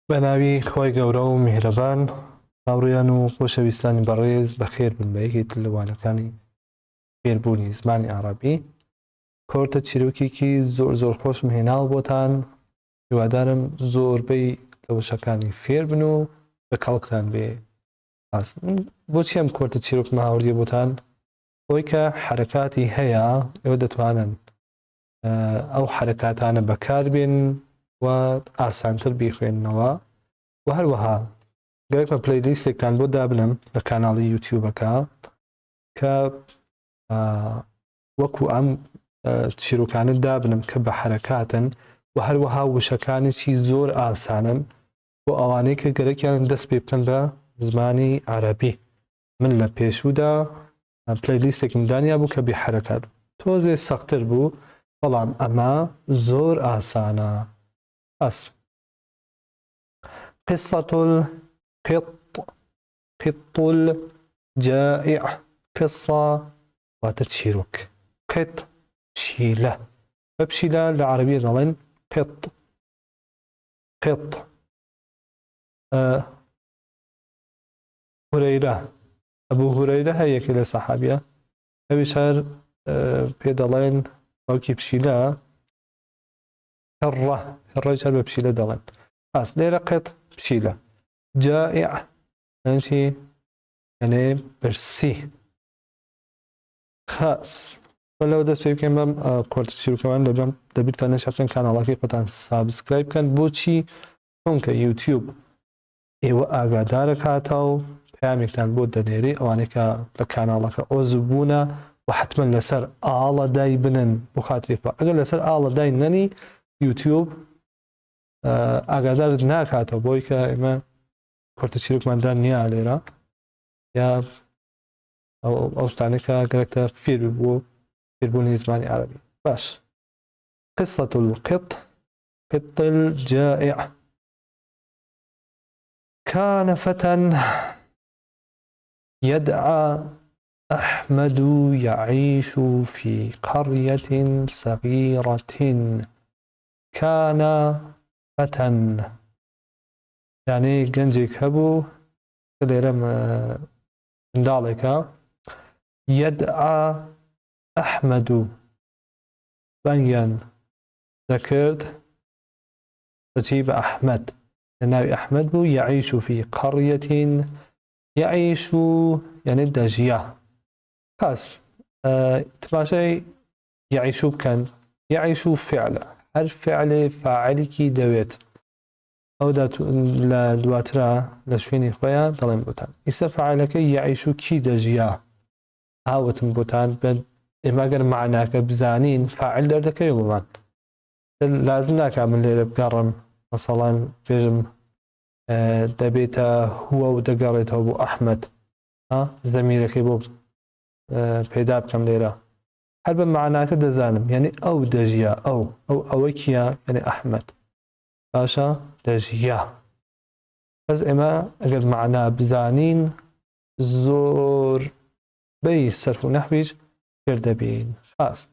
بە ناوی خوای گەورە و میهرەبان. هاوڕێیان و خۆشەویستانی بەڕێز بەخێر بن بە یەکێک لە وانەکانی فێربوونی زمانی عەڕەبی. کۆرتە چیرۆکێکی زۆر زۆر خۆشم هێناوە بۆتان، هیوادارم زۆربەی لە وشەکانی فێر بن و بە کەڵکتان بێ. باس بۆچی ئەم کۆرتە چیرۆکم هاوردیە بۆتان؟ بۆی کە حەرەکاتی هەیە ئێوە دەتوانن ئەو حەرەکاتانە بەکاربێن و ئاسانتر بیخوێننەوە و هەروەها گەرەکمە playlist ێکتان بۆ دابنم لە کاناڵی یوتیوبەکە کە وەکو ئەم چیرۆکانە دابنم کە بە حەرەکاتن و هەروەها وشەکانێکی زۆر ئاسانن بۆ ئەوانەی کە گەرەکیان دەست پێ بکەن بە زمانی عەرەبی من لە پێشوودا playlist ێکم دانیا بوو کە بێ حەرەکات بوو تۆزێ سەختر بوو بەڵام ئەمە زۆر ئاسانە بەس قصة القط قط الجائع قصة واتە چیرۆک قط پشیلە بە پشیلە لە عەرەبیە دەڵێن قط قط هورەیرە ئەبوو هورەیرە هەر یەکێ لە سەحابیە ئەویش هەر پێ دەڵێن باوکی پشیلە هڕە هڕەیش هەر بە پشیلە دەڵێن پاس لێرە قێت پشیلە جائع یعنی یعنی برسی خاص لەوە دەست پێ بکەین بەم کۆرتە چیرۆکەمان لەبەم دەبیرتان نەچێت کاناڵەکەی خۆتان subscribe بکەن بۆچی چونکە یوتیوب ئێوە ئاگادارەکاتەو پەیامێکتان بۆ دەنێرێ ئەوانەی کە لە کاناڵەکە عضو بوونە و حەتمەن لەسەر ئاڵە دای بنن بۆ خاتری خوا ئەگەر لەسەر ئاڵە دای نەنی یوتیوب ئاگادارت ناکاتەوە بۆی کە ئێمە کورتە چیرۆکمان دان نییە لێرە یا ئەو شتانەی کە گەرەکتە فێر بوو فێربوونی زمانی عەرەبی باش قصة القط قط الجائع كان فتى يدعى أحمد يعيش في قرية صغيرة كان فتى یعنی گەنجێک هەبوو کە لێرە منداڵێکە يدعى أحمد بانگیان دەکرد بەچی بە ئەحمەد لە ناوی ئەحمەد بوو یعیش فی قریە یعیش یعنی دەژیا پس تماشای یعیش بکەن یعیش فعلە هەر فعلێ فاعلێکی دەوێت ئەو لە دواترا لە شوێنی خۆیان دەڵێن بۆتان ئیسە فاعلەکە یعیش کی دەژیا هاوتم بۆتان ئێمە گەر معناکە بزانین فاعل دەردەکەوێت بۆمان لازم ناکا من لێرە بگەڕم مەسەڵەن بێژم دەبێتە هووە و دەگەڕێتەوە بۆ ئەحمد زەمیرەکەی بۆ پەیدا بکەم لێرە هەر بە معناکە دەزانم یعنی ئەو دەژیا ئەو ئەو ئەوە کیە یعنی ئەحمد باشە دەژیا بەس ئێمە ئەگەر معنا بزانین زۆر بەی سەرف و نەحویش فێر دەبین خاست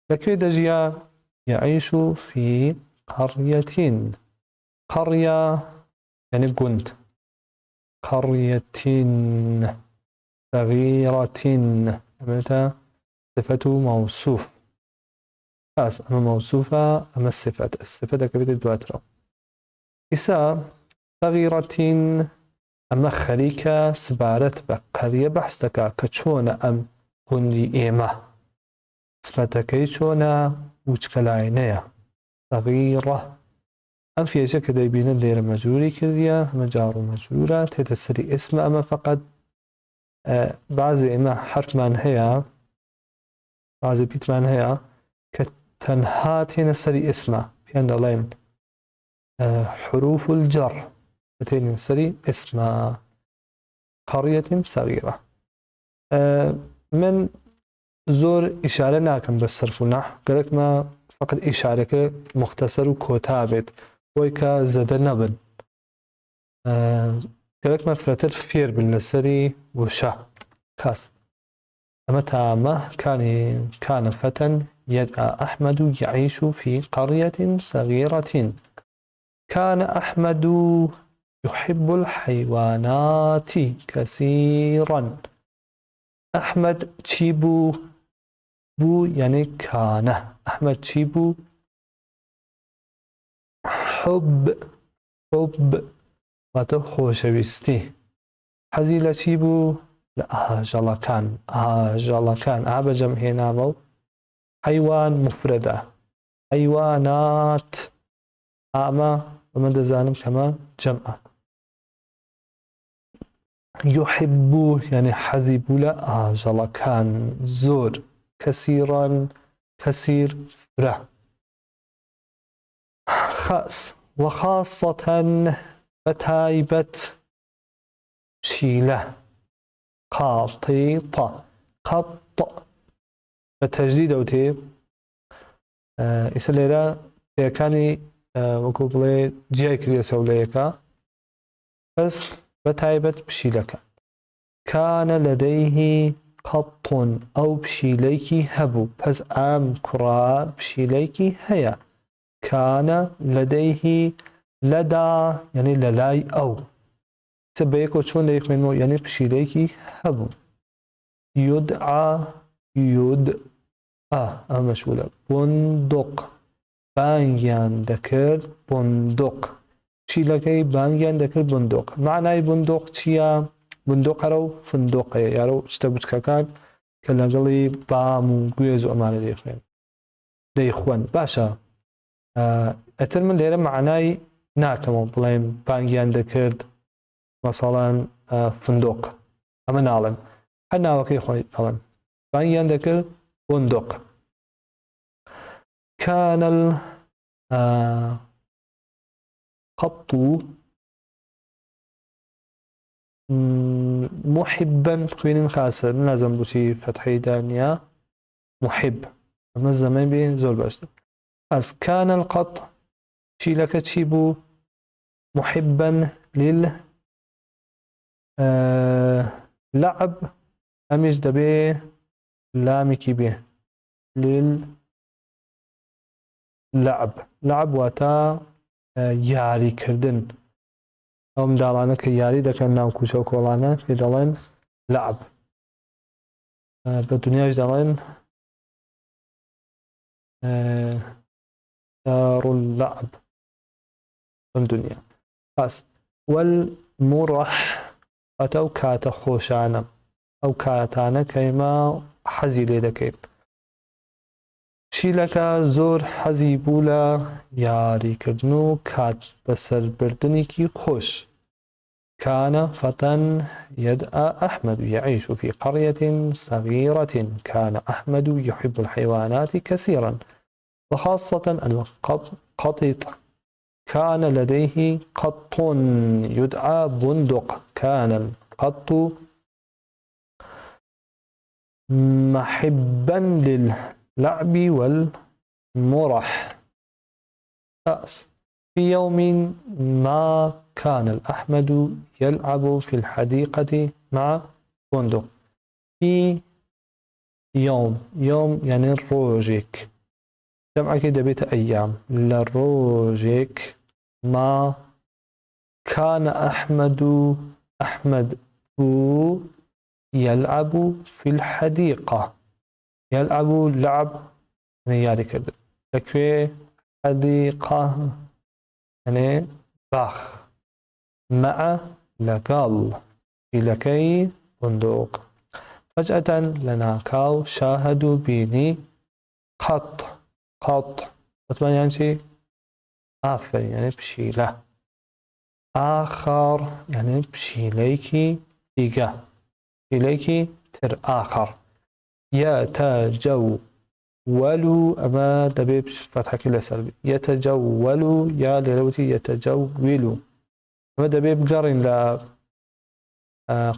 لە کوێ دەژیا؟ یعیش فی قریە قریە یعنی گوند قریە صغیرە ئەمێتە صفة موصوف باس ئەمە مەوسوفە ئەمە صفەت صفەت دەکەوێتە دواترەوە ئیسا صغیرە ئەمە خەریکە سبارەت بە قەریە بەحس دەکا کە چۆنە ئەم گوندی ئێمە سفەتەکەی چۆنە وچکەلاینەیە صغیرە ئەم فێژە کە دەیبینن لێرە مەجروری کردیە ئەمە جار و مەجرورە تێتە سەری ئیسمە ئەمە فقط بعضی ئێمە حرفمان هەیە بعضی پیتمان هەیە کە تەنها تێنە سەری ئیسمە پێیان دەڵێن حروف الجر تێنە سەری ئیسمە قرية صغيرة من زۆر ئیشارە ناکەم بە سەرف و نەحو گەرەکمە فقط ئیشارەکە مختصر و کۆتا بێت بۆی کە زەدە نەبن گەرەکمە فرەتر فێر بن لەسەری وشە خاص ئەمە تامە كان كان فتى يدعى أحمد يعيش في قرية صغيرة. كان أحمد يحب الحيوانات كثيرا. ئەحمەد چی بوو؟ بوو یعنی کانە. ئەحمەد چی بوو؟ حب، حب واتە خۆشەویستی. حەزی لە چی بوو؟ لە ئاژەڵەکان. ئاژەڵەکان ئا بە جەم هێنامە و حەیوان مفرەدە. حەیوانات ئامە بەمە دەزانم کەمە جەمعە. يحب یعنی حەزی بوو لە ئاژەڵەکان زۆر، كثيرا كثير فرە. خاص وخاصة بە تایبەت پشیلە، قاطیطە، قەط بە تەجدید ئەوتێ. ئیسە لێرە پێەکانی وەکو بڵێ جیای کردیەسەوە لە یەکە، بەس بە تایبەت پشیلەکە. كان لديه قط ئەو پشیلەیەکی هەبوو، پس ئەم کوڕە پشیلەیەکی هەیە. كان لديه لدى یعنی لەلای ئەو. ئیسە بەیەکەوە چۆن دەیخوێنمەوە؟ یعنی پشیلەیەکی هەبوو. يدعى يد ئا ئەمە مەشغولە. بندق بانگیان دەکرد بندق. پشیلەکەی بانگیان دەکرد بندق. معنای بندق چییە؟ بندق هەرە و فندقەیە، یارە و شتە بچکەکان کە لەگەڵی بام و گوێز و ئەمانە دەیخوێن دەیخوەن. باشە ئەتر من لێرە معنای ناکەمەوە بڵێم بانگیان دەکرد مەسەڵەن فندق، ئەمە ناڵێم، هەر ناوەکەی خۆی ئەڵێم بانگیان دەکرد بندق. كان القط محبا خوێنن خاصە نازم بۆچی فەتحەی دانیا محب ئەمە زەمەن بێ زۆر باشتر. ئەس كان القط چیلەکە چی بوو؟ محبا لل لعب ئەمیش دەبێ لامێکی بێ لل لعب. لعب واتە یاریکردن. ئەو منداڵانە کە یاری دەکەن ناو کوچە و کۆڵانە پێ دەڵێن لعب، بە دنیاش دەڵێن دار اللعب بەم دنیا. پس والمرح واتە ئەو کاتە خۆشانە، ئەو کاتانە کە ئێمە حەزی لێ دەکەین. پشیلەکە زۆر حەزی بوو لە یاریکردن و کات بەسەربردنێکی خۆش. كان فتى يدعى أحمد يعيش في قرية صغيرة. كان أحمد يحب الحيوانات كثيرا وخاصة القطط. كان لديه قط يدعى بندق. كان القط محبا للعب والمرح. رأس. في يوم ما كان الأحمد يلعب في الحديقة مع بندق. في يوم، يوم يعني ڕۆژێک، جەمعەکەی دەبێتە أيام. لە ڕۆژێک ما كان أحمد، أحمد بوو يلعب في الحديقة. يلعب لعب يعني یاریکردن. لەکوێ؟ حديقة يعني باخ. مع لەگەڵ فیلەکەی بندق. فجأة لەناکاو شاهدوا بینی قط. قط وتمان یان چی؟ ئافرین یعنی پشیلە. آخر یعنی پشیلەیەکی دیگە، پشیلەیەکی تر. آخر يتجول ئەمە دەبێ فەتحەکەی لەسەر بێ. يتجول یا لێرەوتی يتجول. ئەمە دەبێ بگەڕین لە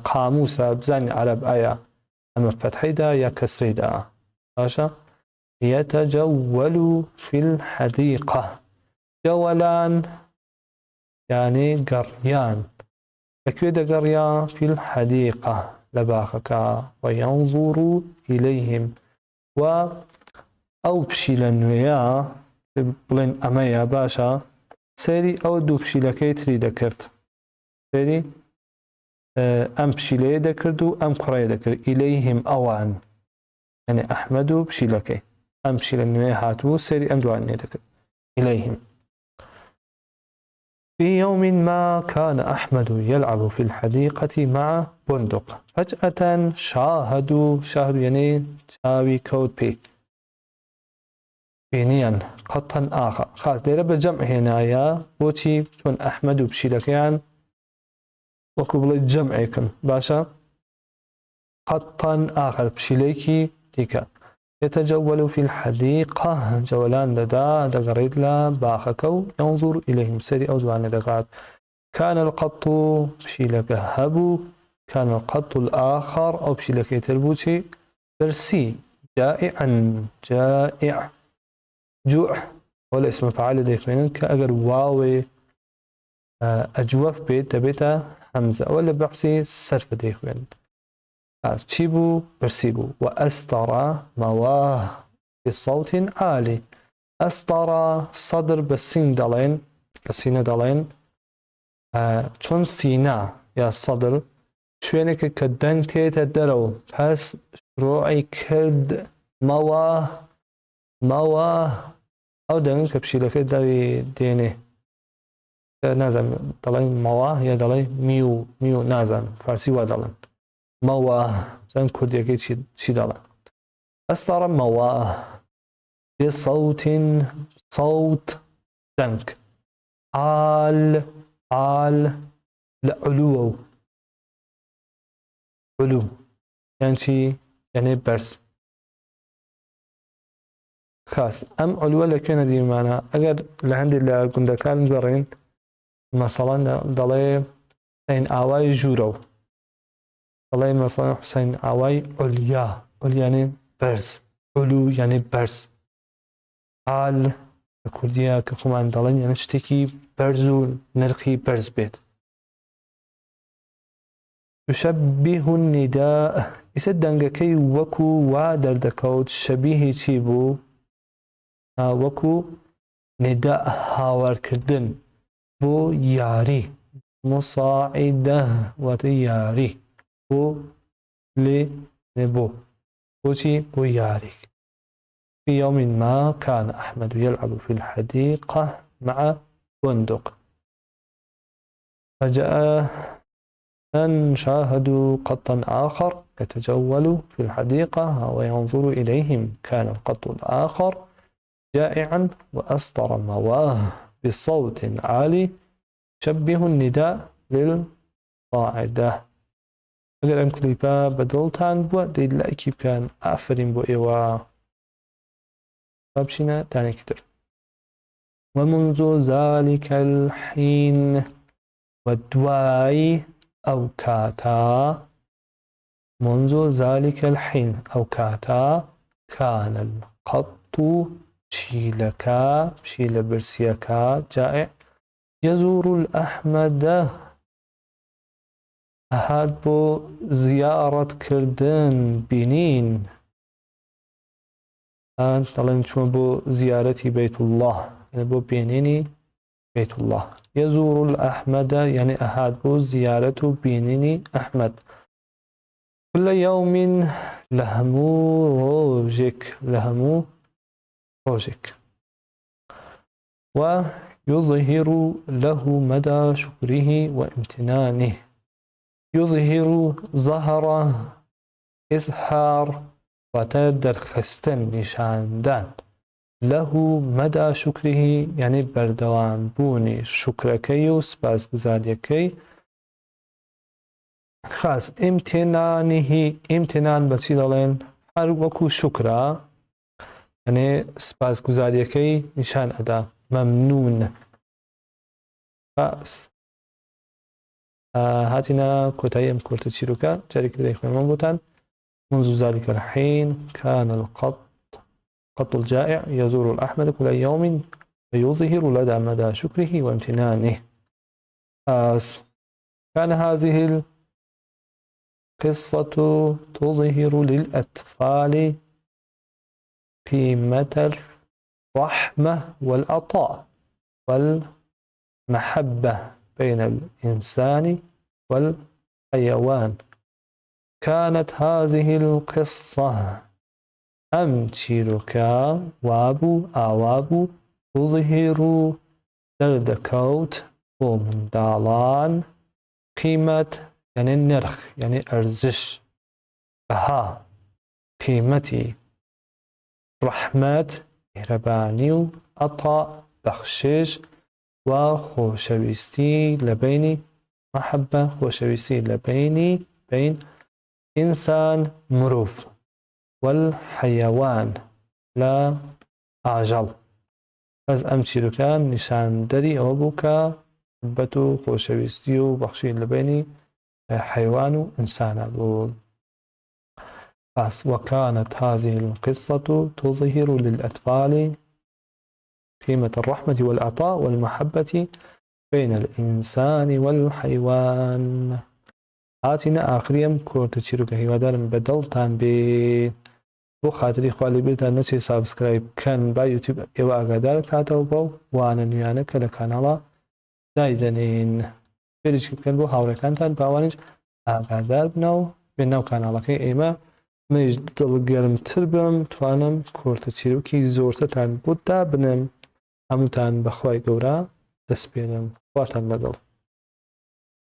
قاموسە بزانین عەرەب ئایا ئەمە فەتحەیدا یا کەسرەیدا. باشە يتجول في الحديقة. جولان يعني گەڕیان. لەکوێ دەگەڕیا؟ في الحديقة لە باخەکە. وينظر إليهم و ئەو پشیلە نوێیە بڵێن ئەمەیە. باشە. سەیری ئەو دوو پشیلەکەی تری دەکرد سەیری ئەم پشیلەیە دەکرد و ئەم کوڕەیە دەکرد إليهم ئەوان یعنی ئەحمەد و پشیلەکەی ئەم پشیلە نوێ هاتبوو سەیری ئەم دوانەی دەکرد إليهم. في يوم ما كان أحمد يلعب في الحديقة مع بندق فجأة شاهدوا شاهدوا يعني چاوی کەوت پێی بینیان قطا آخر خاص لێرە بە جەمع هێنایە بۆچی چۆن ئەحمەد و پشیلەکەیان وەکو بڵێ جەمعێکن باشە قطا آخر پشیلەیەکی دیکە يتجول في الحديقة جولان دەدا دەگەڕێت لە باخەکە و ينظر إليهم سەری ئەو دوانە دەکات كان القط پشیلەکە هەبوو كان القط الآخر ئەو پشیلەکەی تر بوو چی برسی جائعا جائع جوع ولا اسم فعال دەیخوێنن کە ئەگەر واوێ ئەجوەف بێت دەبێتە هەمزە ئەوە لە بەحسی سەرفە دەیخوێن چی بوو برسی بوو وأسطر مواه بصوت عالي أسطر صدر بە سین دەڵێن بە سینە دەڵێن چۆن سینا یا صدر شوێنێکە کە دەنگ تێتە دەرەوە پس شروعی کرد مەوە مەوە ئەو دەنگ کە پشیلەکە دەوی دێنێ نازانم دەڵێن مەوە یا دەڵێ میو میو نازانم فارسی وا دەڵێن مەوە زان کوردیەکەی چی دەڵێن أسطر مواه بصوت صوت دەنگ عال عال لە علووە و علو یان چی یعنی بەرز خاص ئەم علوە لە کوێ نەدیمانە ئەگەر لە هەندێک لە گوندەکان گەڕین مەسەڵەن دەڵێ حسین ئاوای ژوورە و دەڵێ مەسەڵەن حسین ئاوای علیا علیانێ بەرز علو یعنی بەرز عال لە کوردیە کە خۆمان دەڵێن یعنی شتێکی بەرز و نرخی بەرز بێت. تشبه النداء ئیسە دەنگەکەی وەکو وا دەردەکەوت شەبیهی چی بوو؟ وەکو نداء هاوارکردن بۆ یاری مساعدە واتە یاری بۆ لێ بۆ بۆچی بۆ یاری. في يوم ما كان أحمد يلعب في الحديقة مع بندق فجأة شاهدوا قطا آخر يتجول في الحديقة وينظر إليهم. كان القط الآخر جائعا وأصدر مواه بصوت عالي يشبه النداء للقاعدة. ئەگەر ئەم کلیپە بەدڵتان بووە دەی لایکی بکەن ئافرین بۆ ئێوە. با بچینە دانێکی تر. ومنذ ذلك الحين و دوای ئەو کاتە منذ ذلك الحين ئەو کاتە كان القط پشیلەکە پشیلە برسیەکە جائع يزور الأحمد ئەهات بۆ زیارەت کردن بینین دەڵێن چووە بۆ زیارەتی بەیت الله یعنی بۆ بینینی بەیت الله. يزور الأحمد یعنی ئەهات بۆ زیارەت و بینینی ئەحمەد. كل يوم لە هەموو ڕۆژێک لە هەموو ڕۆژێک. ويظهر له مدى شكره وامتنانه. يظهر ظهر إظهار واتە دەرخستن نیشاندان. له مدى شكره یعنی بەردەوام بوونی شوکرەکەی و سپاسگوزاریەکەی. خاص امتنانه امتنان بەچی دەڵێن؟ هەر وەکو شوکرە یعنی سپاسگوزاریەکەی نیشان ئەدا مەمنون. خاص هاتینە کۆتایی ئەم کورتە چیرۆکە جارێکی دەیخوێنمەوە بۆتان. منذ ذلك الحين كان القط قط الجائع يزور الأحمد كل يوم ويظهر لدى مدى شكره وامتنانه. كان هذه القصة تظهر للأطفال قيمة الرحمة والعطاء. محبە بین الإنسان والحيوان. كانت هذه القصة ئەم چیرۆکە وابوو ئاوابوو تظهر دەردەکەوت بۆ منداڵان قیمەت یعنی نرخ یعنی ئەرزش بەها قیمەتی ڕەحمەت میهرەبانی و عەتا بەخشش و خۆشەویستی لە بەینی محبە خۆشەویستی لە بەینی بەین ئینسان مرۆڤ والحیوان لە ئاژەڵ. بەس ئەم چیرۆکە نیشاندەری ئەوە بوو کە محبەت و خۆشەویستی و بەخشین لە بەینی حەیوان و ئینسانە بوو. بس وكانت هذه القصة تظهر للأطفال قيمة الرحمة والعطاء والمحبة بين الإنسان والحيوان. هاتینە ئاخری ئەم کۆرتە چیرۆکە هیوادارم بە دڵتان بێ بۆ خاتری خوا لە بیرتان نەچێ subscribe بکەن با یوتیوب ئێوە ئاگادار کاتەوە بەو وانە نوێیانە کە لە کاناڵا دایدەنێین share یش بکەن بۆ هاوڕێکانتان باوانیش ئاگادار بنەوە بێن ناو کاناڵەکەی ئێمە منیش دڵگەرمتر بم توانم کۆرتە چیرۆکی زۆرترتان بۆ دابنێم هەمووتان بەخوای گەورە دەسپێرم خواتان لەگەڵ.